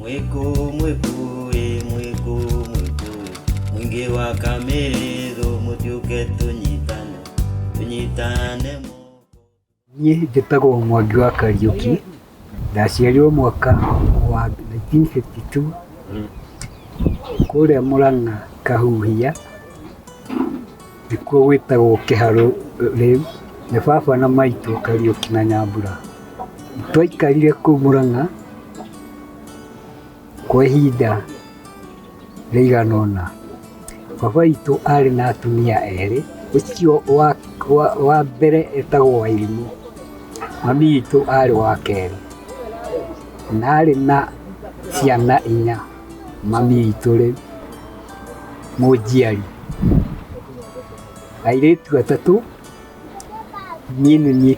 Mwĩkũ mwĩkũ ĩ mwĩkũ mwĩkũ ĩ mũingĩ wa Kamĩrĩthũ mũtiũke tũnyitane tũnyitane moko. Niĩ njĩtagwo Mwangi wa Kariũki, ndaciarirwo mwaka wa 1952 kũrĩa Mũrang'a Kahuhia, nĩkuo gwĩtagwo Kĩharũ rĩu, nĩ baba na maitũ Kariũki na Nyambura. Twaikarire kũu Mũrang'a kwa ihinda rĩigana ũna. Baba witũ arĩ na atumia erĩ, ũcio wa mbere etagwo Wairimũ, mami witũ arĩ wa kerĩ, na arĩ na ciana inya mami witũ rĩu mũnjiari. Airĩtu atatũ, niĩ nĩ niĩ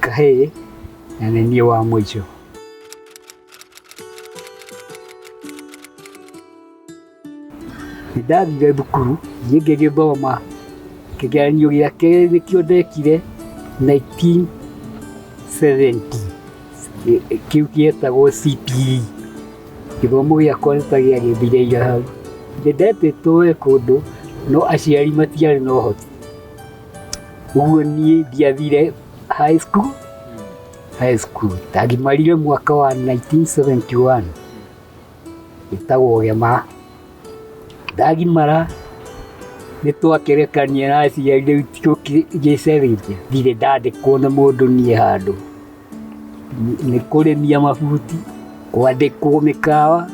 kahĩĩ na nĩ niĩ wa mũico. Nĩ ndathire thukuru, niĩ ngĩgĩthoma kĩgeranio gĩa kerĩ nĩkĩo ndekire 1970, kĩu gĩetagwo CPE. Gĩthomo gĩakwa nĩ ta gĩagĩthireire hau. Nĩ ndetĩtwo we kũndũ no aciari matiarĩ na ũhoti, ũguo niĩ ndiathire high school, high school. Ndagimarire mwaka wa 1971 ĩtagwo Gema. Ndagimara nĩ twakerekania na aciari rĩu tũgĩcerithia, ndirĩ ndandĩkwo nĩ mũndũ niĩ handũ. Nĩ kũrĩmia mabuti, kwandĩkwo mĩkawa,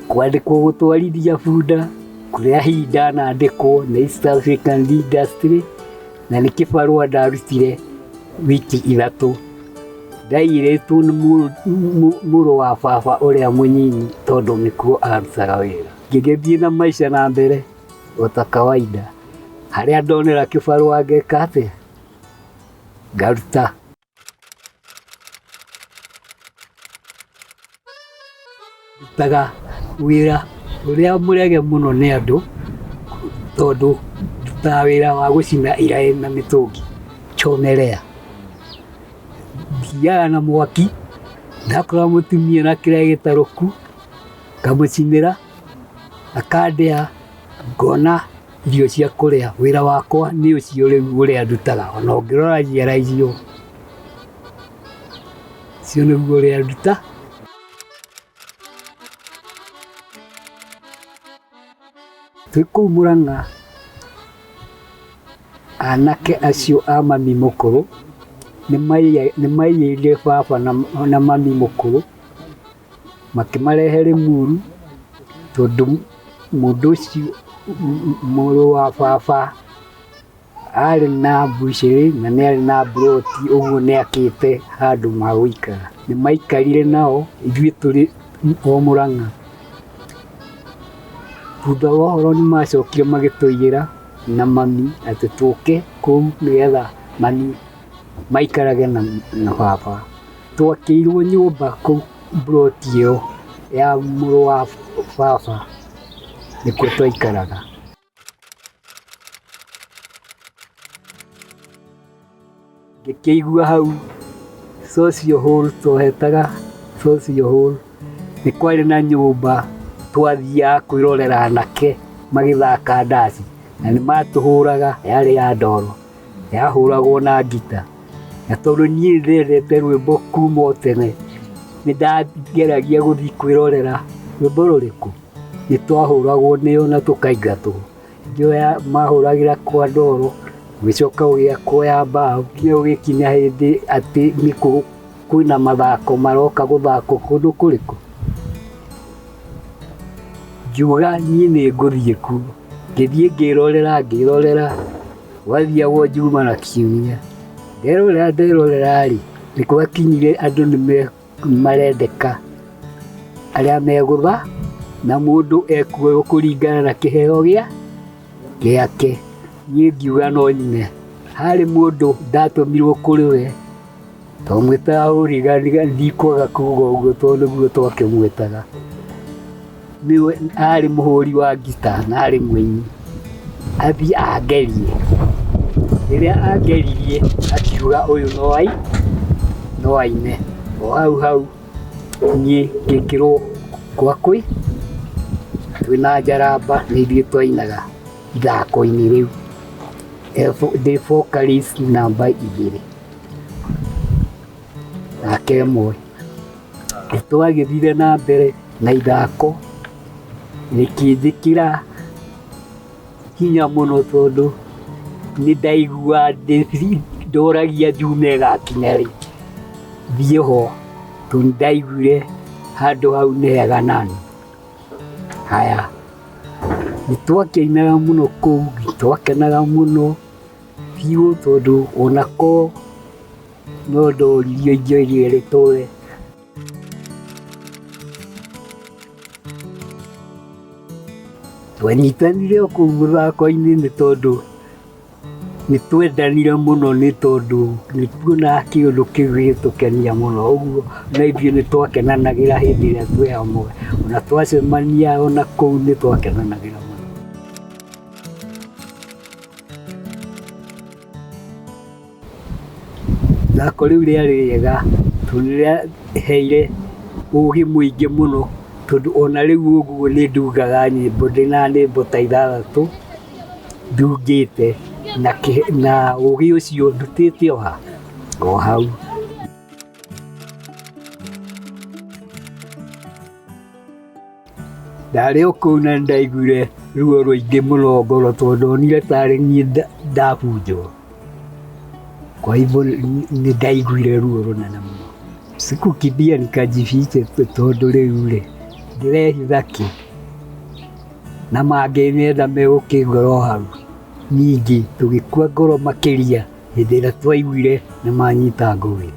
kwandĩkwo gũtwarithia bunda, kũrĩa hihi ndanandĩkwo nĩ East African Industry, na nĩ kĩbarũa ndarutire wiki ithatũ. Ndaiyĩrĩtwo nĩ mũrũ wa baba ũrĩa mũnyinyi tondũ nĩkuo arutaga wĩra. Ngĩgĩthiĩ na maica na mbere o ta kawaida, harĩa ndonera kĩbarũa ngeka atĩa? Ngaruta. Ndutaga wĩra ũrĩa mũrege mũno nĩ andũ, tondũ ndutaga wĩra wa gũcina iraĩ na mĩtũngi, chomelea. Thiaga na mwaki, ndakora mũtumia na kĩraĩ gĩtarũku, ngamũcinĩra, akandĩha, ngona irio cia kũrĩa. Wĩra wakwa nĩ ũcio rĩu ũrĩa ndutaga, ona ũngĩrora njiara icio, ũcio nĩguo ũrĩa nduta. Twĩ kũu Mũrang'a, anake acio a mami mũkũrũ nĩ maiyĩire baba na mami mũkũrũ, makĩmarehe Rĩmuru, tondũ mũndũ ũcio mũrũ wa baba arĩ na mbucĩrĩ na nĩ arĩ na mburoti ũguo nĩ akĩte handũ ha gũikara. Nĩ maikarire nao ithuĩ tũrĩ o Mũrang'a. Thutha wa ũhoro nĩ macokire magĩtũiyĩra na mami atĩ tũke kũu nĩgetha mami maikarage na baba. Twakĩirwo nyũmba kũu mburoti ĩyo ya mũrũ wa baba nĩkuo twaikaraga. Ngĩkĩigua hau social hall twahetaga social hall, nĩ kwarĩ na nyũmba twathiaga kwĩrorera anake magĩthaka ndaci, na nĩ matũhũraga, yarĩ ya ndoro, yahũragwo na ngita. Na tondũ niĩ nĩ ndendete rwĩmbo kuma o tene, nĩ ndageragia gũthiĩ kwĩrorera rwĩmbo rũrĩkũ? Nĩ twahũragwo nĩo na tũkaingatwo. Njoya mahũragĩra kwa ndoro, ũgĩcoka ũgĩakwo ya mbaũ, nginya ũgĩkinya hĩndĩ atĩ nĩ kwĩna mathako maroka gũthakwo kũndũ kũrĩkũ? Ngiuga niĩ nĩ ngũthiĩ kuo, ngĩthiĩ ngĩrorera ngĩrorera, gwathiagwo njuma na kiumia, nderorera nderorera rĩ, nĩ gwakinyire andũ nĩ marendeka arĩa megũtha na mũndũ ekuoywo kũringana na kĩheo gĩake. Niĩ ngiuga no nyine. Harĩ mũndũ ndatũmirwo kũrĩ we, twamwĩtaga Hooligan, ndikwaga kuga ũguo tondũ nĩguo twakĩmwĩtaga. Nĩwe arĩ mũhũri wa ngita na arĩ mũini, athiĩ angerie. Rĩrĩa angeririe akiuga ũyũ no aine. O hau hau Niĩ ngĩkĩrwo kwa kwĩ twĩna Njaramba nĩ ithuĩ twainaga ithako-inĩ rĩu, ndĩ vocalist namba 2 nake ĩmwe. Nĩtwagĩthire na mbere na ithako rĩkĩnjĩkĩra hinya mũno tondũ nĩ ndaigua ndoragia njume ĩgakinya rĩ thiĩ ho, tondũ nĩ ndaiguire handũ hau nĩ hega nani. Haya, nĩ twakĩinaga mũno kũu, nĩ twakenaga mũno biũ tondũ onako no ndoririo ingĩoigire rĩtũre. Twanyitanire o kũu mũthako-inĩ nĩ tondũ nĩ twendanire mũno, nĩ tondũ nĩ tuonaga kĩũndũ kĩu gĩgĩtũkenia mũno, ũguo na ithuĩ nĩ twakenanagĩra hĩndĩ ĩrĩa twĩ hamwe, ona twacemania ona kũu nĩ twakenanagĩra mũno. Ithako rĩu rĩarĩ rĩega tondũ nĩ rĩaheire ũgĩ mũingĩ mũno, tondũ ona rĩu ũguo nĩ ndungaga nyĩmbo, ndĩna nyĩmbo ta 6 ndungĩte na ũgĩ ũcio ndutĩte o ha? O hau. Ndarĩ o kũu na nĩndaiguire ruo rũingĩ mũno ngoro tondũ ndonire tarĩ niĩ ndabunjwo. Kwa hivyo nĩndaiguire ruo rũnene mũno. Sikukimbia nikajifiche tondũ rĩu rĩ, ndĩrehitha kĩ? Na mangĩnyenda megũkĩngora o hau. Ningĩ tũgĩkua ngoro makĩria hĩndĩ ĩrĩa twaiguire nĩ manyita ngũĩ.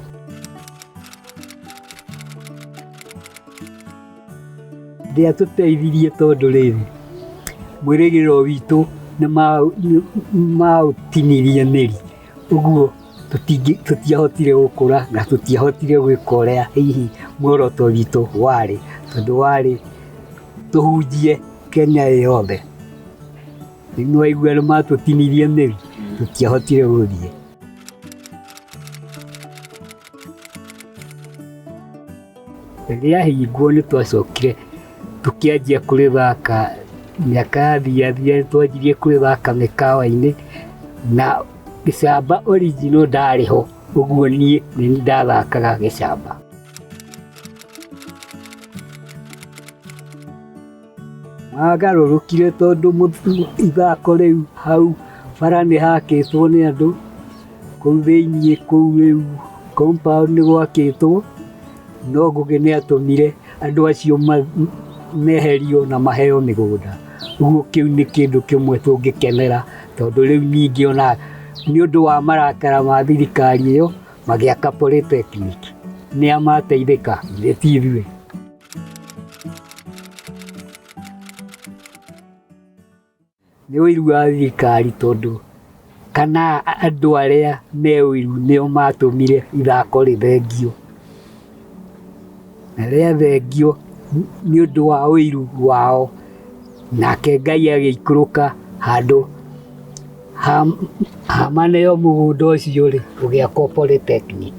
Ndĩatũteithirie tondũ rĩrĩ, mwĩrĩgĩrĩro witũ nĩ maũtinirie mĩri, ũguo tũtiahotire gũkũra na tũtiahotire gwĩka ũrĩa hihi muoroto witũ warĩ, tondũ warĩ tũhunjie Kenya yothe. Rĩu nĩwaigua nĩ matũtinirie mĩri, tũtiahotire gũthiĩ. Rĩahingwo nĩ twacokire tũkĩanjia kũrĩthaka mĩaka yathiathia nĩ twanjirie kũrĩthaka mĩkawa-inĩ na gĩcamba original ndarĩ ho, ũguo niĩ nĩ niĩ ndathakaga gĩcamba. Magarũrũkire tondũ ithako rĩu hau bara nĩ hakĩtwo nĩ andũ, kũu thĩiniĩ kũu rĩu compound nĩ gwakĩtwo, no Ngũgĩ nĩ atũmire andũ acio meherio na maheo mĩgũnda. Ũguo kĩu nĩ kĩndũ kĩmwe tũngĩkenera tondũ rĩu ningĩ ona nĩ ũndũ wa marakara ma thirikari ĩyo magĩaka polytechnic. Nĩa mateithĩka? Githĩ ti ithuĩ? Nĩ ũiru wa thirikari tondũ kana andũ arĩa me ũiru nĩo matũmire ithako rĩthengio. Na rĩathengio nĩ ũndũ wa ũiru wao, nake Ngai agĩikũrũka handũ hamaneo mũgũnda ũcio rĩ, ũgĩakwo polytechnic.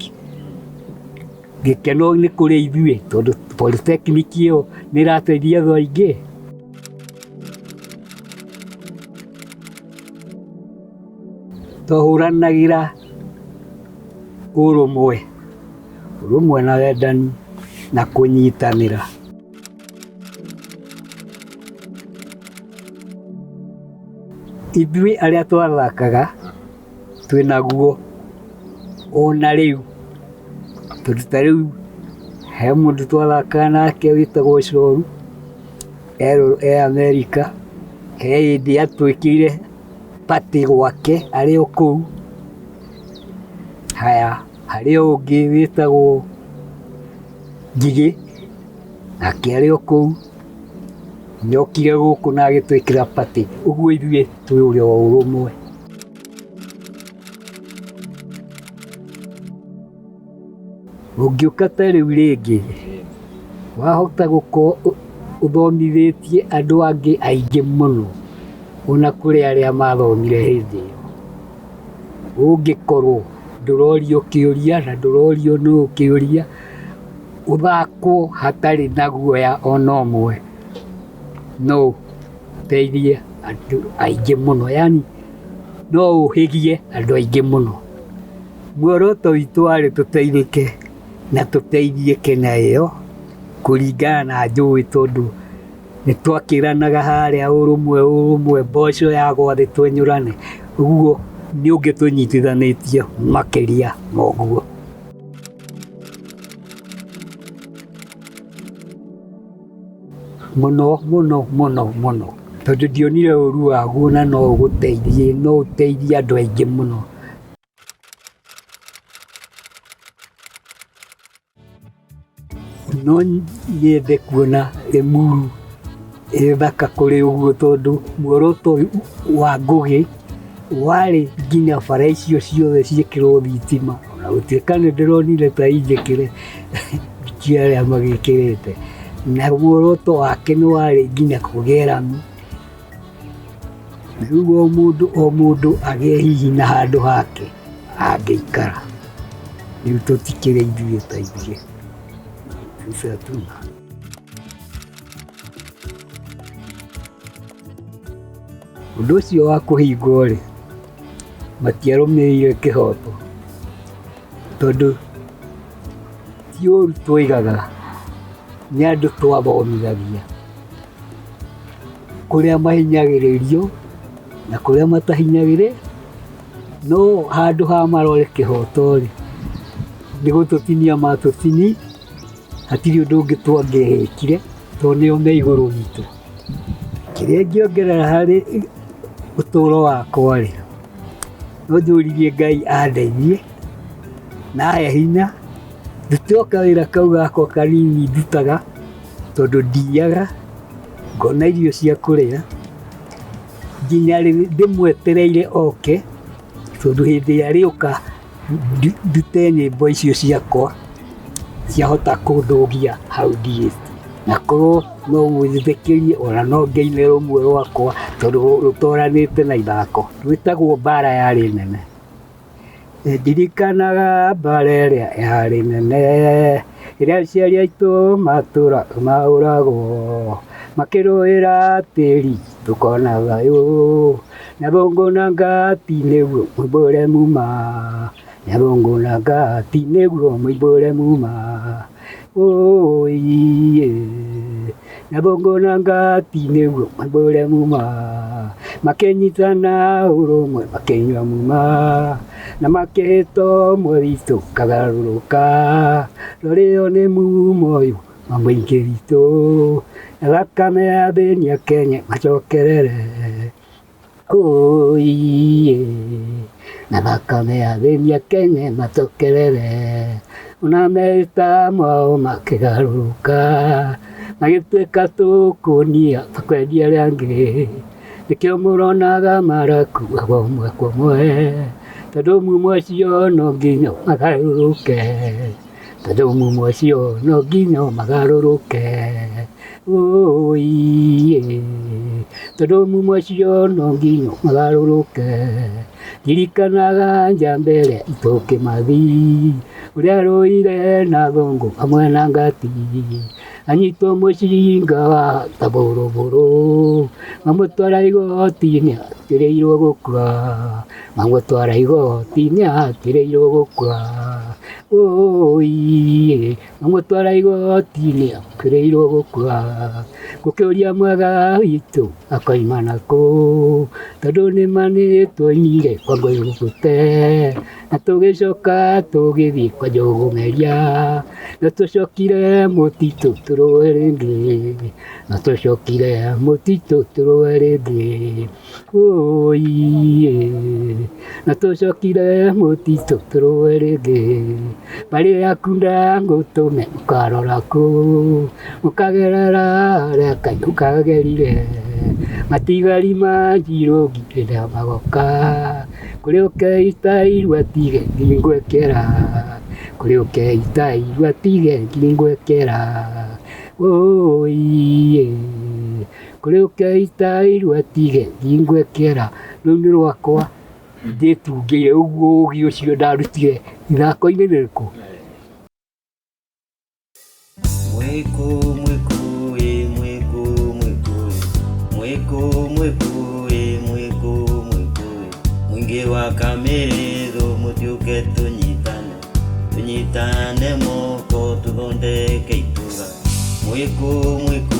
Gĩkeno nĩ kũrĩ ithuĩ tondũ polytechnic ĩyo nĩ ĩrateithia andũ aingĩ. Twahũranagĩra ũrũmwe, ũrũmwe na wendani na kũnyitanĩra. Ithuĩ arĩa twathakaga twĩnaguo ona rĩu, tondũ ta rĩu he mũndũ twathakaga nake wĩtagwo Coru, e Amerika, he hĩndĩ atwĩkĩire party gwake arĩ o kũu. Haya, harĩ o ũngĩ wĩtagwo Ngigĩ, nake arĩ o kũu, nĩokire gũkũ na agĩtwĩkĩra party, ũguo ithuĩ twĩ o ũrũmwe. Ũngĩũka ta rĩu rĩngĩ, wahota gũkorwo ũthomithĩtie andũ angĩ aingĩ mũno, ona kũrĩ arĩa mathomire hĩndĩ ĩyo. Ũngĩkorwo ndũrorio kĩũria na ndũrorio nũ kĩũria, Ũthakwo hatarĩ na guoya ona ũmwe, no ũteithie andũ aingĩ mũno, yaani no ũhĩgie andũ aingĩ mũno. Muoroto witũ warĩ tũteithĩke na tũteithie Kenya ĩyo kũringana na njũĩ tondũ nĩ twakĩranaga harĩa ũrũmwe ũrũmwe, mboco yagwa thĩ twenyũrane, ũguo nĩ ũngĩtũnyitithanĩtie makĩria ma ũguo. Mũno mũno mũno mũno, tondũ ndionire ũru waguo na no ũgũteithie, no ũteithie andũ aingĩ mũno. No nyende kuona Limuru ĩ thaka kũrĩ ũguo tondũ muoroto wa Ngũgĩ warĩ nginya bara icio ciothe ciĩkĩrwo thitima, ona gũtuĩka nĩ ndĩronire ta injĩkĩre ndikiũĩ arĩa magĩkĩrĩte. Na muoroto wake nĩ warĩ nginya kũgĩe rami, rĩu o mũndũ o mũndũ agĩe hihi na handũ hake angĩikara. Rĩu tũtikĩrĩ ithuĩ ta ithuĩ, sisi hatuna. Ũndũ ũcio wa kũhingwo rĩ, matiarũmĩrĩire kĩhoto, tondũ ti ũru twaigaga, nĩ andũ twathomithagia kũrĩa mahinyagĩrĩrio na kũrĩa matahinyagĩrĩrio, no handũ ha marore kĩhoto rĩ, nĩ gũtũtinia matũtinia, hatirĩ ũndũ ũngĩ twangĩekire tondũ nĩo me igũrũ witũ. Kĩrĩa ingĩongerera harĩ ũtũro wakwa rĩ, no njũririe Ngai andeithie na ahe hinya, ndute o kawĩra kau gakwa kanini ndutaga, tondũ ndiyaga, ngona irio cia kũrĩa, nginya rĩrĩa ndĩmwetereire oke, tondũ hĩndĩ ĩrĩa arĩũka ndute nyĩmbo icio ciakwa ciahota kũndũgia hau ndigĩte. Na korwo no mwĩtĩkĩrie ona no ngĩine rũmwe rwakwa tondũ rũtwaranĩte na ithako. Rwĩtagwo mbara yarĩ nene. Ndirikanaga mbara ĩrĩa yarĩ nene, ĩrĩa aciari aitũ matũraga mahũragwo, makĩrũĩra tĩri tũkona thayũ. Nyabũngũ na ngati nĩguo mũimbũre muma, Nyabũngũ na ngati nĩguo mũimbũre muma. Ũũi Nyabũngũ na ngati nĩguo mũimbũre muma. Makĩnyitana ũrũmwe makĩnyua muma, na makĩhĩta ũmwe witũ kagarũrũka. Rũrĩo nĩ mumo ũyũ wa mũingĩ witũ, na thakame ya athĩni a Kenya macokerere. Ũũi na thakame ya athĩni a Kenya ĩmacokerere. Ona mehĩta mao makĩgarũrũka, magĩtuĩka tũkũnia tũkwendia arĩa angĩ. Nĩkĩo mũronaga marakuaga ũmwe kwa ũmwe, tondũ mumo ũcio no nginya magarũrũke. Tondũ mumo ũcio no nginya magarũrũke. Ũũi tondũ mumo ũcio no nginya magarũrũke. Ndirikanaga njamba ĩrĩa itũ Kĩmathi, ũrĩa arũire na thũngũ hamwe na ngati. Anyitwo mũcinga wa kabũrũbũrũ, mamũtwara igoti-inĩ atuĩrĩirwo gũkua, mamũtwara igoti-inĩ atuĩrĩirwo gũkua. Ũũi mamũtwara igoti-inĩ atuĩrĩirwo gũkua. Ngũkĩũria mwega witũ akoima nakũ, tondũ nĩma nĩtwoimire kwa Ngũyũgũte, na tũgĩcoka tũgĩthiĩ kwa Njũgũmeria, na tũcokire mũtitũ tũrũe rĩngĩ, na tũcokire mũtitũ tũrũe rĩngĩ. Ũũi na tũcokire mũtitũ tũrũe rĩngĩ. Mbarĩ yaku ndangũtũme ũkarora kũ, ũkagerera harĩa kanyũ kagerire. Matigari ma Njirũngi rĩrĩa magoka, kũrĩa ũkeita irua tige ngwekera, kũrĩa ũkeita irua tige ngwekera. Ũũi kũrĩa ũkeita irua tige ngwekera. Rũu nĩ rwakwa ndĩtungĩire ũguo ũgĩ ũcio ndarutire ithako-inĩ rĩrĩkũ? Mwĩkũ mwĩkũ ĩ mwĩkũ mwĩkũ ĩ mwĩkũ mwĩkũ ĩ mwĩkũ mwĩkũ ĩ mũingĩ wa Kamĩrĩthũ mũtiũke tũnyitane tũnyitane moko tũthondeke itũra. Mwĩkũ mwĩkũ.